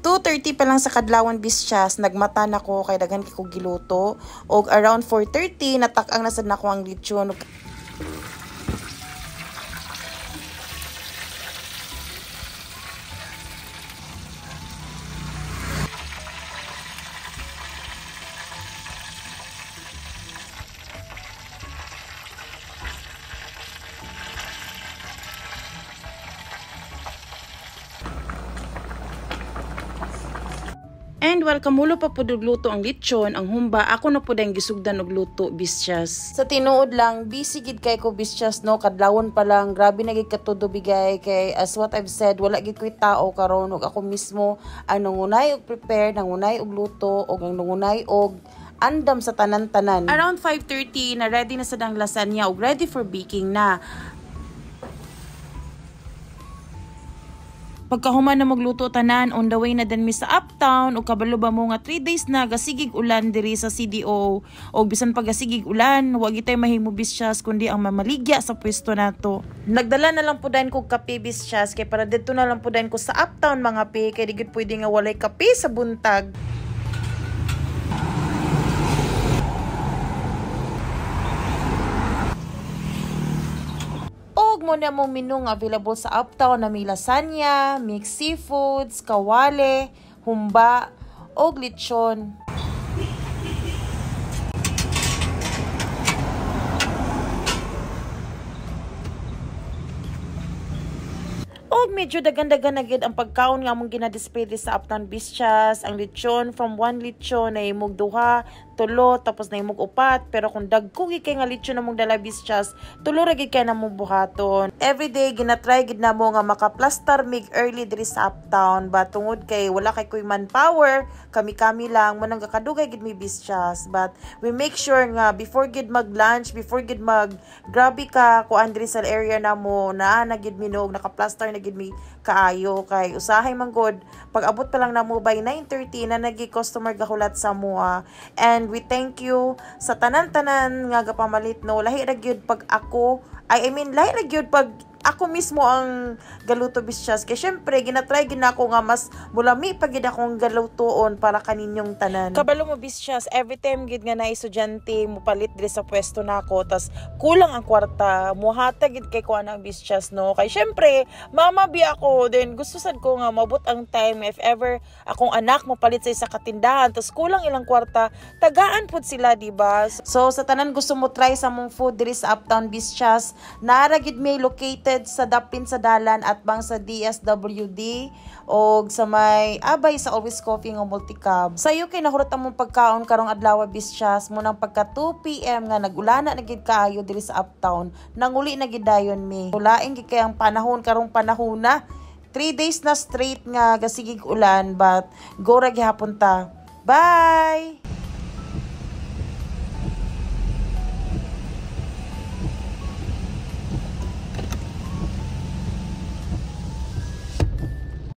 2:30 pa lang sa kadlawon, bisyas, nagmata na ko kay daghan kay ko giluto. Og around 4:30 natak-ang na sad nako ang lechon. And while kamulo pa pud og luto ang lechon, ang humba, ako na pud ang gisugdan og luto, bisyas. Sa tinuod lang, busy gid kay ko, bisyas, no, kadlawon pa lang, grabe na gid katudo bigay kay as what I've said, wala gid koy tao karon ug ako mismo ang nangunay og prepare, nangunay og luto ug ang nangunay og andam sa tanan-tanan. Around 5:30 na ready na sad ang lasagna ug ready for baking na. Pagkahuman na magluto tanan, on the way na din mi sa Uptown. O kabalo ba mo nga 3 days na gasigig ulan diri sa CDO? O bisan pa gasigig ulan, wa gitay mahimo, bisyas, kundi ang mamaligya sa pwesto nato. Nagdala na lang po dayon kog kape, bisyas, kay para didto na lang po dayon ko sa Uptown mga pe, kay di gud pwede nga walay kape sa buntag. Og mo na mong menu nga available sa Uptown na may lasagna, mixed seafoods, kawali, humba, og lechon. Og medyo dagan-dagan na gid ang pagkaon nga among gina-display di sa Uptown, bisyas. Ang lechon, from one lechon na imog duha, tulo, tapos na imog upat. Pero kung dagko gid kay nga lechon na mong dala, bisyas, tulo ra gid kay na mong buhaton. Everyday ginatry gid namo nga makaplastar mig early diri sa Uptown. But tungod kay wala kay kuy manpower, kami-kami lang mo nang gakadugay gid mi, bisyas. But we make sure nga before gid mag-lunch, before gid mag grabe ka kuan diri sa area namo, naa na gid mi no, nakaplastar na gid mi kaayo kay usahay man gud pag abot pa lang namo by 9:30 na nagi customer gahulat sa mua. And we thank you sa tanan-tanan nga gapamalit, no. Lahi ra gyud pag ako ay, I mean, lahi ra gyud pag ako mismo ang galuto, bisyas, kay syempre ginatry gid nako nga mas mulami pa gid akong galutoon para kaninyong tanan. Kabalo mo, bisyas, every time gid nga na estudyante mo palit diri sa pwesto nako tas kulang ang kwarta, muhatag gid kay ko ang bisyas, no, kay syempre mama bi ako. Then gusto sad ko nga mabot ang time, if ever akong anak mo palit sa isa ka tindahan tas kulang ilang kwarta, tagaan pud sila, di ba? So sa tanan gusto mo try sa mong food diri sa Uptown, bisyas, naa ra gid may located sa dapin sa dalan at bang sa DSWD og sa may abay sa Always Coffee nga multicab. Sayo kay nahurot among pagkaon karong adlaw, bisyas, mo nang pagka 2 PM nga nagulana na gid kaayo diri sa Uptown, nanguli na gid dayon mi. Laing gid kay ang panahon karong panahon na. 3 days na straight nga gasigig ulan, but go ra gihapon ta. Bye!